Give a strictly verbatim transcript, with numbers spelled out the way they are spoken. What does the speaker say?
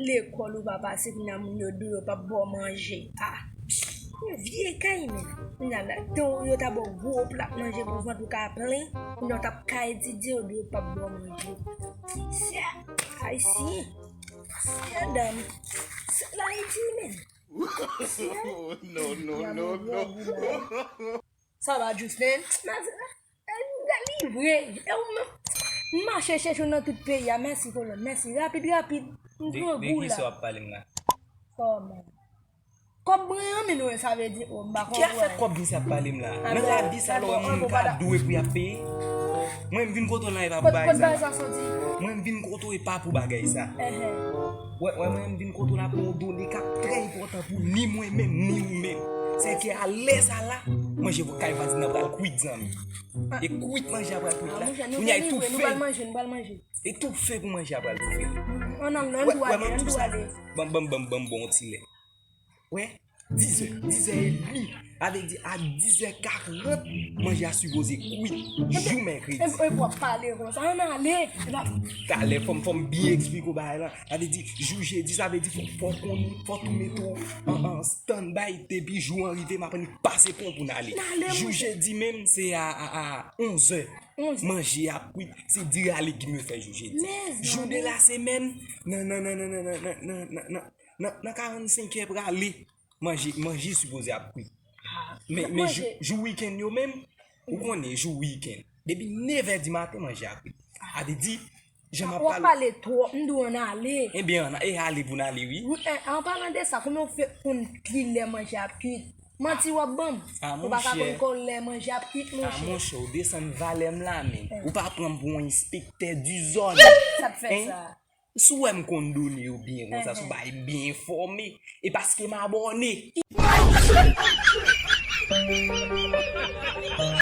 Lekòl ou pa pase, kounya moun yo di w yo p ap ba w manje. Ah, yon vye kay, men. Kounya la, tan yo ta ba w gwo plat manje pou vant ou ka plen, kounya w t ap ka etidye, yo di yo p ap ba w manje. Sè, Ayisyen. Sè, dam. Sè, la, Ayiti, men. No, no, no, no. Sa va, Justin? M a di, eh, li vre. E ou menm? M mache chèche w nan tout peyi a. Mèsi, kolòn. Mèsi. Rapid, rapid. M pran gou la. De ki sa w ap pale m la? Kòman? Kòb mwen an, men nou, sa vle di, oh, m pa konprann. Ki afè kòb misye ap pale m la? Nan lavi sa, lè yon moun ka dwe pou y ap peye. Mwen, m vin kote w la, e pa pou bagay sa. Mwen, m vin kote w, e pa pou bagay sa. Wè, wè, mwen, m vin kote w la pou yon done k ap trè enpòtan pou ni mwen menm, ni ou menm. Sèke a lè sa la, manje pou kay vant nan pral kwit, zanmi. E kwit manje a pral kwit la. Kounya e toufe. E toufe pou manje a pral toufe. Wè, wè, mwen, m di w sa. Ban m, ban m, ban m, ban m bon ti lè. Wè, dizè, dizè edmi. Sa vle di a dizè karant, manje a sipoze kwit. Jou mèkredi. E w ap pale konsa, ann ale. Talè, fò m, fò m byen eksplike w bagay lan. Sa vle di, jou jedi, sa vle di, fò, fò w konn, fò w tou mete w an, an standby, depi jou an rive, m ap annik pase pon pou n ale. Jou jedi menm, se a, a, a onzè. Manje ap kwit, se diri a legim yo fè jou jedi. Jou de la semèn, nan, nan, nan, nan, nan, nan, nan, nan, nan, nan karannsenk è prale, manje, manje sipoze ap kwit. Men, men jou, jou wikenn yo menm, ou konnen jou wikenn. Depi nevè di maten, manje ap kwit. Sa vle di, jan m ap pale. W ap pale twòp, m di w ann ale. Ebyen, ann, e ale pou n ale, wi. Wi, e, an palan de sa, kòman w fè konn kilè manje ap kwit? Manti w ap ban m. Ou pa ka konn kilè manje ap kwit, monchè. A, monchè, w desann valè m la, men. Ou pa pran m pou yon enspektè di zòn. Sa k fè sa? Si w wè m konn done yo byen konsa, si w bay m byen enfòme, e paske m abòne.